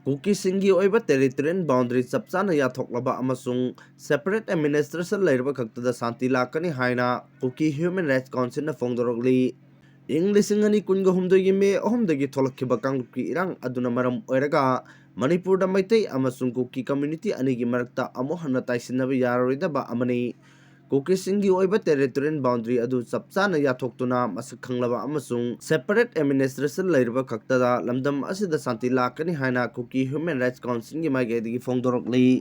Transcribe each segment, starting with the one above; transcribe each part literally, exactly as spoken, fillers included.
ꯀꯨꯀꯤꯁꯤꯡꯒꯤ ꯑꯣꯏꯕ territorial boundary ꯆꯞ ꯆꯥꯅ ꯌꯥꯊꯣꯛꯂꯕ ꯑꯃꯁꯨꯡ separate administration ꯂꯩꯔꯕ ꯈꯛꯇꯗ ꯁꯥꯟꯇꯤ ꯂꯥꯛꯀꯅꯤ ꯍꯥꯏꯅ Kuki Human Rights Councilꯅ ꯐꯣꯡꯗꯣꯔꯛꯂꯤ꯫ ꯏꯪ ꯂꯤꯁꯤꯡ ꯑꯅꯤ ꯀꯨꯟꯒ ꯍꯨꯝꯗꯣꯏꯒꯤ ꯃꯦ ꯑꯍꯨꯝꯗꯒꯤ ꯊꯣꯛꯂꯛꯈꯤꯕ ꯀꯥꯡꯂꯨꯞꯀꯤ ꯏꯔꯥꯡ ꯑꯗꯨꯅ ꯃꯔꯝ ꯑꯣꯏꯔꯒ ꯃꯅꯤꯄꯨꯔꯗ ꯃꯩꯇꯩ ꯑꯃꯁꯨꯡ ꯀꯨꯀꯤ community ꯑꯅꯤꯒꯤ ꯃꯔꯛꯇ ꯑꯃꯨꯛ ꯍꯟꯅ ꯇꯥꯏꯁꯤꯟꯅꯕ ꯌꯥꯔꯔꯣꯏꯗꯕ ꯑꯃꯅꯤ꯫ ꯀꯨꯀꯤꯁꯤꯡꯒꯤ ꯑꯣꯏꯕ territorial boundary ꯑꯗꯨ ꯆꯞ ꯆꯥꯅ ꯌꯥꯊꯣꯛꯇꯨꯅ ꯃꯁꯛ ꯈꯪꯂꯕ ꯑꯃꯁꯨꯡ separate administration ꯂꯩꯔꯕ ꯈꯛꯇꯗ ꯂꯝꯗꯝ ꯑꯁꯤꯗ ꯁꯥꯟꯇꯤ ꯂꯥꯛꯀꯅꯤ ꯍꯥꯏꯅ Kuki Human Rights Councilꯒꯤ ꯃꯥꯏꯀꯩꯗꯒꯤ ꯐꯣꯡꯗꯣꯔꯛꯂꯤ꯫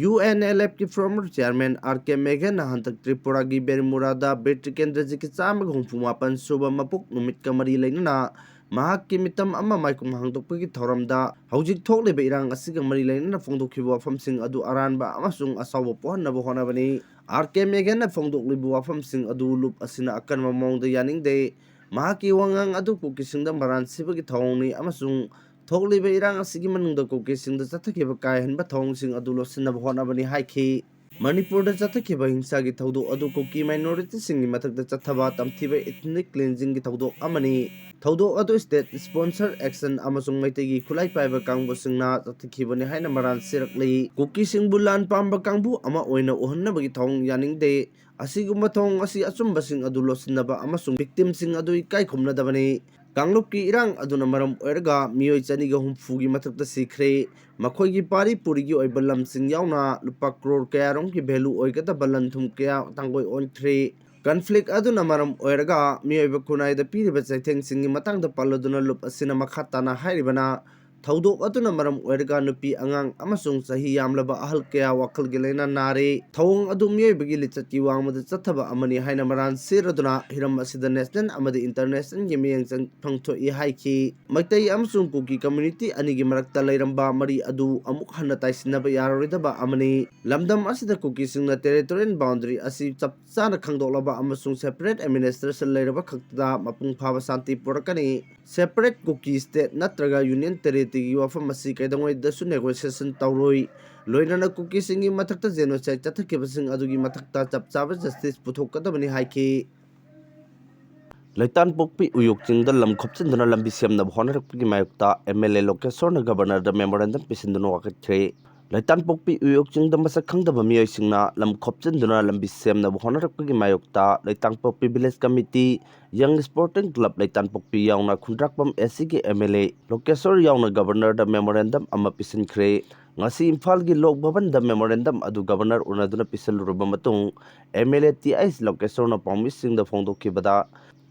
UNLFꯀꯤ former chairman R K Meghanꯅ ꯍꯟꯗꯛ ꯇ꯭ꯔꯤꯄꯨꯔꯥꯒꯤ ꯕꯦꯔꯃꯨꯔꯥꯗ ꯕꯤꯔ ꯇꯤꯀꯦꯟꯗ꯭ꯔꯖꯤꯠꯀꯤ ꯆꯥꯝꯃꯒ ꯍꯨꯝꯐꯨ ꯃꯥꯄꯟ ꯁꯨꯕ ꯃꯄꯣꯛ ꯅꯨꯃꯤꯠꯀ ꯃꯔꯤ ꯂꯩꯅꯅ ꯃꯍꯥꯛꯀꯤ ꯃꯤꯇꯝ ꯑꯃ ꯃꯥꯏꯈꯨꯝ ꯍꯥꯡꯗꯣꯛꯄꯒꯤ ꯊꯧꯔꯝꯗ ꯍꯧꯖꯤꯛ ꯊꯣꯛꯂꯤꯕ ꯏꯔꯥꯡ ꯑꯁꯤꯒ ꯃꯔꯤ ꯂꯩꯅꯅ ꯐꯣꯡꯗꯣꯛꯈꯤꯕ ꯋꯥꯐꯝꯁꯤꯡ ꯑꯗꯨ ꯑꯔꯥꯟꯕ ꯑꯃꯁꯨꯡ ꯑꯁꯥꯎꯕ ꯄꯣꯛꯍꯟꯅꯕ ꯍꯣꯠꯅꯕꯅꯤ꯫ R K Meghanꯅ ꯐꯣꯡꯗꯣꯛꯂꯤꯕ ꯋꯥꯐꯝꯁꯤꯡ ꯑꯗꯨ ꯂꯨꯞ ꯑꯁꯤꯅ ꯑꯀꯟꯕ ꯃꯑꯣꯡꯗ ꯌꯥꯅꯤꯡꯗꯦ꯫ ꯃꯍꯥꯛꯀꯤ ꯋꯥꯉꯥꯡ ꯑꯗꯨ ꯀꯨꯀꯤꯁꯤꯡꯗ ꯃꯔꯥꯟ ꯁꯤꯕꯒꯤ ꯊꯧꯑꯣꯡꯅꯤ ꯑꯃꯁꯨꯡ ꯊꯣꯛꯂꯤꯕ ꯏꯔꯥꯡ ꯑꯁꯤꯒꯤ ꯃꯅꯨꯡꯗ ꯀꯨꯀꯤꯁꯤꯡꯗ ꯆꯠꯊꯈꯤꯕ ꯀꯥꯏꯍꯟꯕ ꯊꯧꯑꯣꯡꯁꯤꯡ ꯑꯗꯨ ꯂꯣꯠꯁꯤꯟꯅꯕ ꯍꯣꯠꯅꯕꯅꯤ ꯍꯥꯏꯈꯤ꯫ ꯃꯅꯤꯄꯨꯔꯗ ꯆꯠꯊꯈꯤꯕ ꯍꯤꯡꯁꯥꯒꯤ ꯊꯧꯗꯣꯛ ꯑꯗꯨ ꯀꯨꯀꯤ minorityꯁꯤꯡꯒꯤ ꯃꯊꯛꯇ ꯆꯠꯊꯕ ꯇꯝꯊꯤꯕ ethnic cleansingꯒꯤ ꯊꯧꯗꯣꯛ ꯑꯃꯅꯤ꯫ ꯊꯧꯗꯣꯛ ꯑꯗꯨ state sponsor action ꯑꯃꯁꯨꯡ ꯃꯩꯇꯩꯒꯤ ꯈꯨꯠꯂꯥꯏ ꯄꯥꯏꯕ ꯀꯥꯡꯕꯨꯁꯤꯡꯅ ꯆꯠꯊꯈꯤꯕꯅꯤ ꯍꯥꯏꯅ ꯃꯔꯥꯜ ꯁꯤꯔꯛꯂꯤ꯫ ꯀꯨꯀꯤꯁꯤꯡꯕꯨ ꯂꯥꯟ ꯄꯥꯝꯕ ꯀꯥꯡꯕꯨ ꯑꯃ ꯑꯣꯏꯅ ꯎꯍꯟꯅꯕꯒꯤ ꯊꯧꯑꯣꯡ ꯌꯥꯅꯤꯡꯗꯦ꯫ ꯑꯁꯤꯒꯨꯝꯕ ꯊꯧꯑꯣꯡ ꯑꯁꯤ ꯑꯆꯨꯝꯕꯁꯤꯡ ꯑꯗꯨ ꯂꯣꯠꯁꯤꯟꯅꯕ ꯑꯃꯁꯨꯡ victimꯁꯤꯡ ꯑꯗꯨ ꯏꯀꯥꯏ ꯈꯨꯝꯅꯗꯕꯅꯤ꯫ ꯀꯥꯡꯂꯨꯞꯀꯤ ꯏꯔꯥꯡ ꯑꯗꯨꯅ ꯃꯔꯝ ꯑꯣꯏꯔꯒ ꯃꯤꯑꯣꯏ ꯆꯅꯤꯒ ꯍꯨꯝꯐꯨꯒꯤ ꯃꯊꯛꯇ ꯁꯤꯈ꯭ꯔꯦ꯫ ꯃꯈꯣꯏꯒꯤ ꯄꯥꯔꯤ ꯄꯨꯔꯤꯒꯤ ꯑꯣꯏꯕ ꯂꯝꯁꯤꯡ ꯌꯥꯎꯅ ꯂꯨꯄꯥ ꯀ꯭ꯔꯣꯔ ꯀꯌꯥꯔꯣꯝꯒꯤ value ꯑꯣꯏꯒꯗꯕ ꯂꯟ ꯊꯨꯝ ꯀꯌꯥ ꯇꯥꯡꯒꯣꯏ ꯑꯣꯟꯈ꯭ꯔꯦ꯫ Conflict ꯑꯗꯨꯅ ꯃꯔꯝ ꯑꯣꯏꯔꯒ ꯃꯤꯑꯣꯏꯕ ꯈꯨꯟꯅꯥꯏꯗ ꯄꯤꯔꯤꯕ ꯆꯩꯊꯦꯡꯁꯤꯡꯒꯤ ꯃꯇꯥꯡꯗ ꯄꯜꯂꯗꯨꯅ ꯂꯨꯞ ꯑꯁꯤꯅ ꯃꯈꯥ ꯇꯥꯅ ꯍꯥꯏꯔꯤꯕꯅ, ꯊꯧꯗꯣꯛ ꯑꯗꯨꯅ ꯃꯔꯝ ꯑꯣꯏꯔꯒ ꯅꯨꯄꯤ, ꯑꯉꯥꯡ ꯑꯃꯁꯨꯡ ꯆꯍꯤ ꯌꯥꯝꯂꯕ ꯑꯍꯜ ꯀꯌꯥ ꯋꯥꯈꯜꯒꯤ ꯂꯥꯏꯅꯥ ꯅꯥꯔꯦ꯫ ꯊꯧꯑꯣꯡ ꯑꯗꯨ ꯃꯤꯑꯣꯏꯕꯒꯤ ꯂꯤꯆꯠꯀꯤ ꯋꯥꯡꯃꯗ ꯆꯠꯊꯕ ꯑꯃꯅꯤ ꯍꯥꯏꯅ ꯃꯔꯥꯜ ꯁꯤꯔꯗꯨꯅ ꯍꯤꯔꯝ ꯑꯁꯤꯗ national ꯑꯃꯗꯤ internationalꯒꯤ ꯃꯤꯠꯌꯦꯡ ꯆꯪꯐꯝ ꯊꯣꯛꯏ ꯍꯥꯏꯈꯤ꯫ ꯃꯩꯇꯩ ꯑꯃꯁꯨꯡ ꯀꯨꯀꯤ community ꯑꯅꯤꯒꯤ ꯃꯔꯛꯇ ꯂꯩꯔꯝꯕ ꯃꯔꯤ ꯑꯗꯨ ꯑꯃꯨꯛ ꯍꯟꯅ ꯇꯥꯏꯁꯤꯟꯅꯕ ꯌꯥꯔꯔꯣꯏꯗꯕ ꯑꯃꯅꯤ꯫ ꯂꯝꯗꯝ ꯑꯁꯤꯗ ꯀꯨꯀꯤꯁꯤꯡꯅ territorial boundary ꯑꯁꯤ ꯆꯞ ꯆꯥꯅ ꯈꯪꯗꯣꯛꯂꯕ ꯑꯃꯁꯨꯡ separate administration ꯂꯩꯔꯕ ꯈꯛꯇꯗ ꯃꯄꯨꯡ ꯐꯥꯕ ꯁꯥꯟꯇꯤ ꯄꯨꯔꯛꯀꯅꯤ꯫ Separate Kuki State ꯅꯠꯇ꯭ꯔꯒ Union Territoryꯒꯤ ꯋꯥꯐꯝ ꯑꯁꯤ ꯀꯩꯗꯧꯉꯩꯗꯁꯨ negotiation ꯇꯧꯔꯣꯏ꯫ ꯂꯣꯏꯅꯅ ꯀꯨꯀꯤꯁꯤꯡꯒꯤ ꯃꯊꯛꯇ genocide ꯆꯠꯊꯈꯤꯕꯁꯤꯡ ꯑꯗꯨꯒꯤ ꯃꯊꯛꯇ ꯆꯞ ꯆꯥꯕ justice ꯄꯨꯊꯣꯛꯀꯗꯕꯅꯤ ꯍꯥꯏꯈꯤ꯫ ꯂꯩꯇꯥꯟꯄꯣꯛꯄꯤ ꯎꯌꯣꯛ ꯆꯤꯡꯗ ꯂꯝ ꯈꯣꯞꯆꯤꯟꯗꯨꯅ ꯂꯝꯕꯤ ꯁꯦꯝꯅꯕ ꯍꯣꯠꯅꯔꯛꯄꯒꯤ ꯃꯥꯌꯣꯛꯇ ꯑꯦꯝ ꯑꯦꯜ ꯑꯦ ꯂꯣꯀꯦꯁꯣꯔꯅ ꯒꯕꯔꯅꯔꯗ ꯃꯦꯃꯣꯔꯦꯟꯗꯝ ꯄꯤꯁꯤꯟꯗꯨꯅ ꯋꯥꯀꯠꯈ꯭ꯔꯦ꯫ ꯂꯩꯇꯥꯟꯄꯣꯛꯄꯤ ꯎꯌꯣꯛ ꯆꯤꯡꯗ ꯃꯁꯛ ꯈꯪꯗꯕ ꯃꯤꯑꯣꯏꯁꯤꯡꯅ ꯂꯝ ꯈꯣꯞꯆꯤꯟꯗꯨꯅ ꯂꯝꯕꯤ ꯁꯦꯝꯅꯕ ꯍꯣꯠꯅꯔꯛꯄꯒꯤ ꯃꯥꯌꯣꯛꯇ ꯂꯩꯇꯥꯟꯄꯣꯛꯄꯤ ꯚꯤꯂꯦꯖ ꯀꯃꯤꯇꯤ, ꯌꯪ ꯁ꯭ꯄꯣꯔꯇꯤꯡ ꯀ꯭ꯂꯕ ꯂꯩꯇꯥꯟꯄꯣꯛꯄꯤ ꯌꯥꯎꯅ ꯈꯨꯟꯗ꯭ꯔꯥꯛꯄꯝ ꯑꯦꯁ ꯁꯤꯒꯤ ꯑꯦꯝ ꯑꯦꯜ ꯑꯦ ꯂꯣꯀꯦꯁꯣꯔ ꯌꯥꯎꯅ ꯒꯕꯔꯅꯔꯗ ꯃꯦꯃꯣꯔꯦꯟꯗꯝ ꯑꯃ ꯄꯤꯁꯤꯟꯈ꯭ꯔꯦ꯫ ꯉꯁꯤ ꯏꯝꯐꯥꯜꯒꯤ ꯂꯣꯛ ꯚꯕꯟꯗ ꯃꯦꯃꯣꯔꯦꯟꯗꯝ ꯑꯗꯨ ꯒꯕꯔꯅꯔ ꯎꯅꯗꯨꯅ ꯄꯤꯁꯤꯜꯂꯨꯔꯕ ꯃꯇꯨꯡ, M L A T H ꯂꯣꯀꯦꯁꯣꯔꯅ ꯄꯥꯎꯃꯤꯁꯤꯡꯗ ꯐꯣꯡꯗꯣꯛꯈꯤꯕꯗ,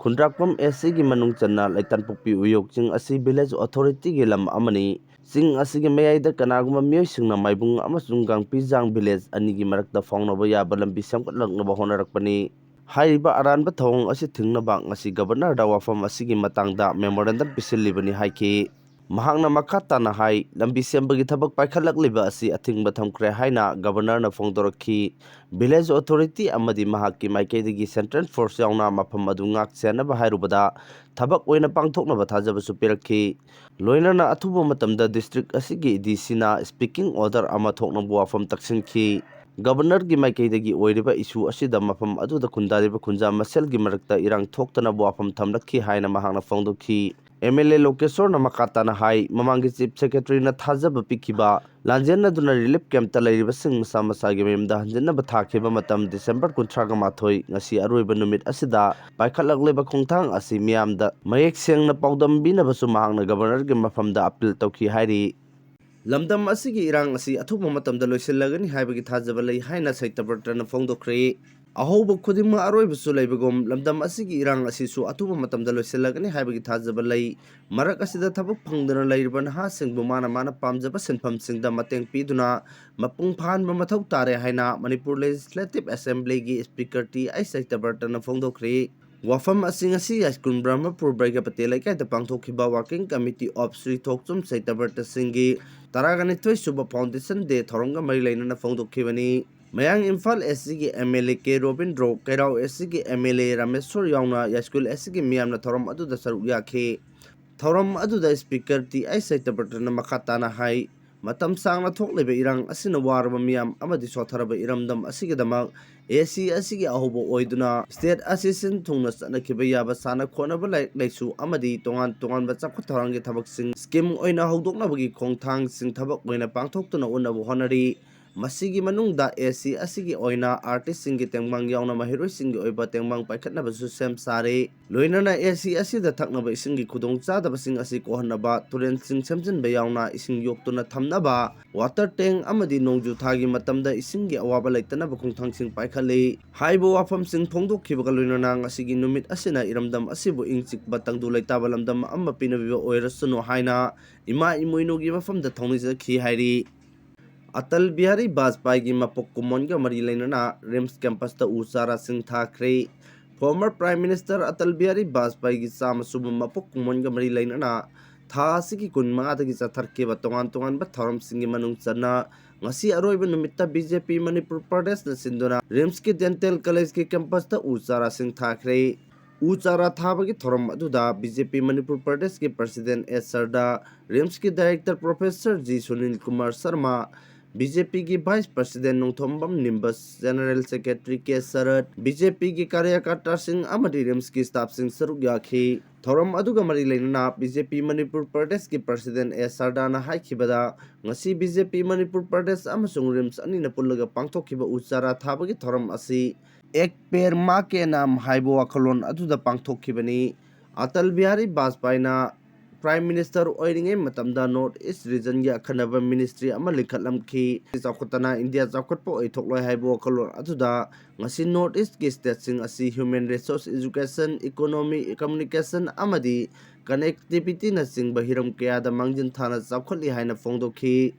ꯈꯨꯟꯗ꯭ꯔꯥꯛꯄꯝ ꯑꯦꯁ ꯁꯤꯒꯤ ꯃꯅꯨꯡ ꯆꯟꯅ ꯂꯩꯇꯥꯟꯄꯣꯛꯄꯤ ꯎꯌꯣꯛ ꯆꯤꯡ ꯑꯁꯤ ꯚꯤꯂꯦꯖ ꯑꯣꯊꯣꯔꯤꯇꯤꯒꯤ ꯂꯝ ꯑꯃꯅꯤ꯫ ꯆꯤꯡ ꯑꯁꯤꯒꯤ ꯃꯌꯥꯏꯗ ꯀꯅꯥꯒꯨꯝꯕ ꯃꯤꯑꯣꯏꯁꯤꯡꯅ ꯃꯥꯏꯕꯨꯡ ꯑꯃꯁꯨꯡ ꯒꯥꯡꯄꯤꯖꯥꯡ ꯚꯤꯂꯦꯖ ꯑꯅꯤꯒꯤ ꯃꯔꯛꯇ ꯐꯥꯎꯅꯕ ꯌꯥꯕ ꯂꯝꯕꯤ ꯁꯦꯝꯒꯠꯂꯛꯅꯕ ꯍꯣꯠꯅꯔꯛꯄꯅꯤ꯫ ꯍꯥꯏꯔꯤꯕ ꯑꯔꯥꯟꯕ ꯊꯧꯑꯣꯡ ꯑꯁꯤ ꯊꯤꯡꯅꯕ ꯉꯁꯤ ꯒꯕꯔꯅꯔꯗ ꯋꯥꯐꯝ ꯑꯁꯤꯒꯤ ꯃꯇꯥꯡꯗ ꯃꯦꯃꯣꯔꯦꯟꯗꯝ ꯄꯤꯁꯤꯜꯂꯤꯕꯅꯤ ꯍꯥꯏꯈꯤ꯫ ꯃꯍꯥꯛꯅ ꯃꯈꯥ ꯇꯥꯅ ꯍꯥꯏ, ꯂꯝꯕꯤ ꯁꯦꯝꯕꯒꯤ ꯊꯕꯛ ꯄꯥꯏꯈꯠꯂꯛꯂꯤꯕ ꯑꯁꯤ ꯑꯊꯤꯡꯕ ꯊꯝꯈ꯭ꯔꯦ ꯍꯥꯏꯅ ꯒꯕꯔꯅꯔꯅ ꯐꯣꯡꯗꯣꯔꯛꯈꯤ꯫ ꯚꯤꯂꯦꯖ ꯑꯣꯊꯣꯔꯤꯇꯤ ꯑꯃꯗꯤ ꯃꯍꯥꯛꯀꯤ ꯃꯥꯏꯀꯩꯗꯒꯤ ꯁꯦꯟꯇ꯭ꯔꯦꯜ ꯐꯣꯔꯁ ꯌꯥꯎꯅ ꯃꯐꯝ ꯑꯗꯨ ꯉꯥꯛ ꯁꯦꯟꯅꯕ ꯍꯥꯏꯔꯨꯕꯗ ꯊꯕꯛ ꯑꯣꯏꯅ ꯄꯥꯡꯊꯣꯛꯅꯕ ꯊꯥꯖꯕꯁꯨ ꯄꯤꯔꯛꯈꯤ꯫ ꯂꯣꯏꯅꯅ ꯑꯊꯨꯕ ꯃꯇꯝꯗ ꯗꯤꯁꯇ꯭ꯔꯤꯛ ꯑꯁꯤꯒꯤ ꯗꯤ ꯁꯤꯅ ꯁ꯭ꯄꯤꯀꯤꯡ ꯑꯣꯔꯗꯔ ꯑꯃ ꯊꯣꯛꯅꯕ ꯋꯥꯐꯝ ꯇꯛꯁꯤꯟꯈꯤ꯫ ꯒꯕꯔꯅꯔꯒꯤ ꯃꯥꯏꯀꯩꯗꯒꯤ ꯑꯣꯏꯔꯤꯕ ꯏꯁꯨ ꯑꯁꯤꯗ ꯃꯐꯝ ꯑꯗꯨꯗ ꯈꯨꯟꯗꯥꯔꯤꯕ ꯈꯨꯟꯖꯥ ꯃꯁꯦꯜꯒꯤ ꯃꯔꯛꯇ ꯏꯔꯥꯡ ꯊꯣꯛꯇꯅꯕ ꯋꯥꯐꯝ ꯊꯝꯂꯛꯈꯤ ꯍꯥꯏꯅ ꯃꯍꯥꯛꯅ ꯐꯣꯡꯗꯣꯛꯈꯤ꯫ ꯑꯦꯝ ꯑꯦꯜ ꯑꯦ ꯂꯣꯀꯦꯁꯣꯔꯅ ꯃꯈꯥ ꯇꯥꯅ ꯍꯥꯏ, ꯃꯃꯥꯡꯒꯤ ꯆꯤꯐ ꯁꯦꯀ꯭ꯔꯦꯇꯔꯤꯅ ꯊꯥꯖꯕ ꯄꯤꯈꯤꯕ ꯂꯥꯟꯖꯦꯟꯅꯗꯨꯅ ꯔꯤꯂꯤꯐ ꯀꯦꯝꯞꯇ ꯂꯩꯔꯤꯕꯁꯤꯡ ꯃꯁꯥ ꯃꯁꯥꯒꯤ ꯃꯌꯨꯝꯗ ꯍꯟꯖꯤꯟꯅꯕ ꯊꯥꯈꯤꯕ ꯃꯇꯝ ꯗꯤꯁꯦꯝꯕꯔ ꯀꯨꯟꯊ꯭ꯔꯥꯒ ꯃꯥꯊꯣꯏ, ꯉꯁꯤ ꯑꯔꯣꯏꯕ ꯅꯨꯃꯤꯠ ꯑꯁꯤꯗ ꯄꯥꯏꯈꯠꯂꯛꯂꯤꯕ ꯈꯣꯡꯊꯥꯡ ꯑꯁꯤ ꯃꯤꯌꯥꯝꯗ ꯃꯌꯦꯛ ꯁꯦꯡꯅ ꯄꯥꯎꯗꯝꯕꯤꯅꯕꯁꯨ ꯃꯍꯥꯛꯅ ꯒꯕꯔꯅꯔꯒꯤ ꯃꯐꯝꯗ ꯑꯄꯤꯜ ꯇꯧꯈꯤ ꯍꯥꯏꯔꯤ꯫ ꯂꯝꯗꯝ ꯑꯁꯤꯒꯤ ꯏꯔꯥꯡ ꯑꯁꯤ ꯑꯊꯨꯕ ꯃꯇꯝꯗ ꯂꯣꯏꯁꯤꯜꯂꯒꯅꯤ ꯍꯥꯏꯕꯒꯤ ꯊꯥꯖꯕ ꯂꯩ ꯍꯥꯏꯅ ꯁꯩꯇꯕ꯭ꯔꯇꯅ ꯐꯣꯡꯗꯣꯛꯈ꯭ꯔꯦ꯫ ꯑꯍꯧꯕ ꯈꯨꯗꯤꯡꯃꯛ ꯑꯔꯣꯏꯕꯁꯨ ꯂꯩꯕꯒꯨꯝ, ꯂꯝꯗꯝ ꯑꯁꯤꯒꯤ ꯏꯔꯥꯡ ꯑꯁꯤꯁꯨ ꯑꯊꯨꯕ ꯃꯇꯝꯗ ꯂꯣꯏꯁꯤꯜꯂꯒꯅꯤ ꯍꯥꯏꯕꯒꯤ ꯊꯥꯖꯕ ꯂꯩ꯫ ꯃꯔꯛ ꯑꯁꯤꯗ ꯊꯕꯛ ꯐꯪꯗꯅ ꯂꯩꯔꯤꯕ ꯅꯍꯥꯁꯤꯡꯕꯨ ꯃꯥꯅ ꯃꯥꯅ ꯄꯥꯝꯖꯕ ꯁꯤꯟꯐꯝꯁꯤꯡꯗ ꯃꯇꯦꯡ ꯄꯤꯗꯨꯅ ꯃꯄꯨꯡ ꯐꯥꯍꯟꯕ ꯃꯊꯧ ꯇꯥꯔꯦ ꯍꯥꯏꯅ ꯃꯅꯤꯄꯨꯔ ꯂꯦꯖꯤꯁꯂꯦꯇꯤꯚ ꯑꯦꯁꯦꯝꯕ꯭ꯂꯤꯒꯤ ꯁ꯭ꯄꯤꯀꯔ ꯇꯤ ꯑꯩꯆ ꯁꯩꯇꯕ꯭ꯔꯇꯅ ꯐꯣꯡꯗꯣꯛꯈ꯭ꯔꯦ꯫ ꯋꯥꯐꯝ ꯑꯁꯤ ꯉꯁꯤ ꯌꯥꯏꯁ꯭ꯀꯨꯜ ꯕ꯭ꯔꯍꯃꯄꯨꯔ ꯕꯩꯒꯄꯇꯦ ꯂꯩꯀꯥꯏꯗ ꯄꯥꯡꯊꯣꯛꯈꯤꯕ Working Committee of ꯁ꯭ꯔꯤ ꯊꯣꯛꯆꯨꯝ ꯁꯩꯇꯕ꯭ꯔꯇ ꯁꯤꯡꯒꯤ ꯇꯔꯥꯒ ꯅꯤꯊꯣꯏ ꯁꯨꯕ Foundation Day ꯊꯧꯔꯝꯒ ꯃꯔꯤ ꯂꯩꯅꯅ ꯐꯣꯡꯗꯣꯛꯈꯤꯕꯅꯤ꯫ ꯃꯌꯥꯡ ꯏꯝꯐꯥꯜ ꯑꯦꯁ ꯁꯤꯒꯤ M L A K Robindro, ꯀꯩꯔꯥꯎ ꯑꯦꯁ ꯁꯤꯒꯤ ꯑꯦꯝ ꯑꯦꯜ ꯑꯦ ꯔꯥꯃꯦꯁꯣꯔ ꯌꯥꯎꯅ ꯌꯥꯏꯁ꯭ꯀꯨꯜ ꯑꯦꯁ ꯁꯤꯒꯤ ꯃꯤꯌꯥꯝꯅ ꯊꯧꯔꯝ ꯑꯗꯨꯗ ꯁꯔꯨꯛ ꯌꯥꯈꯤ꯫ ꯊꯧꯔꯝ ꯑꯗꯨꯗ ꯁ꯭ꯄꯤꯀꯔ ꯇꯤ ꯑꯩꯆ ꯁꯩꯇꯕ꯭ꯔꯇꯅ ꯃꯈꯥ ꯇꯥꯅ ꯍꯥꯏ, ꯃꯇꯝ ꯁꯥꯡꯅ ꯊꯣꯛꯂꯤꯕ ꯏꯔꯥꯡ ꯑꯁꯤꯅ ꯋꯥꯔꯕ ꯃꯤꯌꯥꯝ ꯑꯃꯗꯤ ꯁꯣꯠꯊꯔꯕ ꯏꯔꯝꯗꯝ ꯑꯁꯤꯒꯤꯗꯃꯛ ꯑꯦ ꯁꯤ ꯑꯁꯤꯒꯤ ꯑꯍꯧꯕ ꯑꯣꯏꯗꯨꯅ state ꯑꯁꯤ ꯁꯤꯟ ꯊꯨꯡꯅ ꯆꯠꯅꯈꯤꯕ ꯌꯥꯕ ꯁꯥꯟꯅ ꯈꯣꯠꯅꯕ, ꯂꯥꯏꯔꯤꯛ ꯂꯥꯏꯁꯨ ꯑꯃꯗꯤ ꯇꯣꯉꯥꯟ ꯇꯣꯉꯥꯟꯕ ꯆꯥꯎꯈꯠ ꯊꯧꯔꯥꯡꯒꯤ ꯊꯕꯛꯁꯤꯡ scheme ꯑꯣꯏꯅ ꯍꯧꯗꯣꯛꯅꯕꯒꯤ ꯈꯣꯡꯊꯥꯡꯁꯤꯡ ꯊꯕꯛ ꯑꯣꯏꯅ ꯄꯥꯡꯊꯣꯛꯇꯨꯅ ꯎꯠꯅꯕ ꯍꯣꯠꯅꯔꯤ꯫ ꯃꯁꯤꯒꯤ ꯃꯅꯨꯡꯗ ꯑꯦ ꯁꯤ ꯑꯁꯤꯒꯤ ꯑꯣꯏꯅ artistꯁꯤꯡꯒꯤ ꯇꯦꯡꯕꯥꯡ ꯌꯥꯎꯅ ꯃꯍꯩꯔꯣꯏꯁꯤꯡꯒꯤ ꯑꯣꯏꯕ ꯇꯦꯡꯕꯥꯡ ꯄꯥꯏꯈꯠꯅꯕꯁꯨ ꯁꯦꯝ ꯁꯥꯔꯦ꯫ ꯂꯣꯏꯅꯅ ꯑꯦ ꯁꯤ ꯑꯁꯤꯗ ꯊꯛꯅꯕ ꯏꯁꯤꯡꯒꯤ ꯈꯨꯗꯣꯡꯆꯥꯗꯕꯁꯤꯡ ꯑꯁꯤ ꯀꯣꯛꯍꯟꯅꯕ ꯇꯨꯔꯦꯜꯁꯤꯡ ꯁꯦꯝꯖꯤꯟꯕ ꯌꯥꯎꯅ ꯏꯁꯤꯡ ꯌꯣꯛꯇꯨꯅ ꯊꯝꯅꯕ water tank ꯑꯃꯗꯤ ꯅꯣꯡꯖꯨ ꯊꯥꯒꯤ ꯃꯇꯝꯗ ꯏꯁꯤꯡꯒꯤ ꯑꯋꯥꯕ ꯂꯩꯇꯅꯕ ꯈꯣꯡꯊꯥꯡꯁꯤꯡ ꯄꯥꯏꯈꯠꯂꯤ꯫ ꯍꯥꯏꯔꯤꯕ ꯋꯥꯐꯝꯁꯤꯡ ꯐꯣꯡꯗꯣꯛꯈꯤꯕꯒ ꯂꯣꯏꯅꯅ ꯉꯁꯤꯒꯤ ꯅꯨꯃꯤꯠ ꯑꯁꯤꯅ ꯏꯔꯝꯗꯝ ꯑꯁꯤꯕꯨ ꯏꯪ ꯆꯤꯛꯄ ꯇꯪꯗꯨ ꯂꯩꯇꯥꯕ ꯂꯝꯗꯝ ꯑꯃ ꯄꯤꯅꯕꯤꯕ ꯑꯣꯏꯔꯁꯅꯨ ꯍꯥꯏꯅ ꯏꯃꯥ ꯏꯃꯣꯏꯅꯨꯒꯤ ꯃꯐꯝꯗ ꯊꯧꯅꯤꯖꯈꯤ ꯍꯥꯏꯔꯤ꯫ ꯑꯇꯜ ꯕꯤꯍꯥꯔꯤ ꯕꯥꯖꯄꯥꯏꯒꯤ ꯃꯄꯣꯛ ꯀꯨꯝꯑꯣꯟꯒ ꯃꯔꯤ ꯂꯩꯅꯅ ꯔꯤꯝꯁ campusꯇ ꯎ ꯆꯥꯔꯥꯁꯤꯡ ꯊꯥꯈ꯭ꯔꯦ꯫ Former Prime Minister Atal Bihari ꯕꯥꯖꯄꯥꯏꯒꯤ ꯆꯥꯝꯃ ꯁꯨꯕ ꯃꯄꯣꯛ ꯀꯨꯝꯑꯣꯟꯒ ꯃꯔꯤ ꯂꯩꯅꯅ ꯊꯥ ꯑꯁꯤꯒꯤ ꯀꯨꯟ ꯃꯉꯥꯗꯒꯤ ꯆꯠꯊꯔꯛꯈꯤꯕ ꯇꯣꯉꯥꯟ ꯇꯣꯉꯥꯟꯕ ꯊꯧꯔꯝꯁꯤꯡꯒꯤ ꯃꯅꯨꯡ ꯆꯟꯅ ꯉꯁꯤ ꯑꯔꯣꯏꯕ ꯅꯨꯃꯤꯠꯇ ꯕꯤ ꯖꯦ ꯄꯤ ꯃꯅꯤꯄꯨꯔ ꯄ꯭ꯔꯗꯦꯁꯅ ꯁꯤꯟꯗꯨꯅ ꯔꯤꯝꯁꯀꯤ dental collegeꯀꯤ campusꯇ ꯎ ꯆꯥꯔꯥꯁꯤꯡ ꯊꯥꯈ꯭ꯔꯦ꯫ ꯎ ꯆꯥꯔꯥ ꯊꯥꯕꯒꯤ ꯊꯧꯔꯝ ꯑꯗꯨꯗ ꯕꯤ ꯖꯦ ꯄꯤ ꯃꯅꯤꯄꯨꯔ ꯄ꯭ꯔꯗꯦꯁꯀꯤ president ꯑꯦꯁ ꯁꯔꯗꯥ, ꯔꯤꯝꯁꯀꯤ director professor G Sunil Kumar Sharma, B J ꯄꯤꯒꯤ vice president Nongthombam Nimbas, general secretary K Sarat, B J ꯄꯤꯒꯤ ꯀꯥꯔꯌꯀꯔꯇꯥꯁꯤꯡ ꯑꯃꯗꯤ ꯔꯤꯝꯁꯀꯤ staffꯁꯤꯡ ꯁꯔꯨꯛ ꯌꯥꯈꯤ꯫ ꯊꯧꯔꯝ ꯑꯗꯨꯒ ꯃꯔꯤ ꯂꯩꯅꯅ ꯕꯤ ꯖꯦ ꯄꯤ ꯃꯅꯤꯄꯨꯔ ꯄ꯭ꯔꯗꯦꯁꯀꯤ president ꯑꯦꯁ ꯁꯔꯗꯥꯅ ꯍꯥꯏꯈꯤꯕꯗ, ꯉꯁꯤ ꯕꯤ ꯖꯦ ꯄꯤ ꯃꯅꯤꯄꯨꯔ ꯄ꯭ꯔꯗꯦꯁ ꯑꯃꯁꯨꯡ ꯔꯤꯝꯁ ꯑꯅꯤꯅ ꯄꯨꯜꯂꯒ ꯄꯥꯡꯊꯣꯛꯈꯤꯕ ꯎ ꯆꯥꯔꯥ ꯊꯥꯕꯒꯤ ꯊꯧꯔꯝ ꯑꯁꯤ "ꯑꯦꯛ ꯄꯦꯔ ꯃꯥ ꯀꯦ ꯅꯥꯝ" ꯍꯥꯏꯕ ꯋꯥꯈꯜꯂꯣꯟ ꯑꯗꯨꯗ ꯄꯥꯡꯊꯣꯛꯈꯤꯕꯅꯤ꯫ ꯑꯇꯜ ꯕꯤꯍꯥꯔꯤ ꯕꯥꯖꯄꯥꯏꯅ Prime Minister ꯑꯣꯏꯔꯤꯉꯩ ꯃꯇꯝꯗ North East regionꯒꯤ ꯑꯈꯟꯅꯕ ministry ꯑꯃ ꯂꯤꯡꯈꯠꯂꯝꯈꯤ꯫ ꯆꯥꯎꯈꯠꯇꯅ ꯏꯟꯗꯤꯌꯥ ꯆꯥꯎꯈꯠꯄ ꯑꯣꯏꯊꯣꯛꯂꯣꯏ ꯍꯥꯏꯕ ꯋꯥꯈꯜꯂꯣꯟ ꯑꯗꯨꯗ ꯉꯁꯤ North Eastꯀꯤ stateꯁꯤꯡ ꯑꯁꯤ human resource, education, economy, communication ꯑꯃꯗꯤ connectivityꯅꯆꯤꯡꯕ ꯍꯤꯔꯝ ꯀꯌꯥꯗ ꯃꯥꯡꯖꯤꯟ ꯊꯥꯅ ꯆꯥꯎꯈꯠꯂꯤ ꯍꯥꯏꯅ ꯐꯣꯡꯗꯣꯛꯈꯤ꯫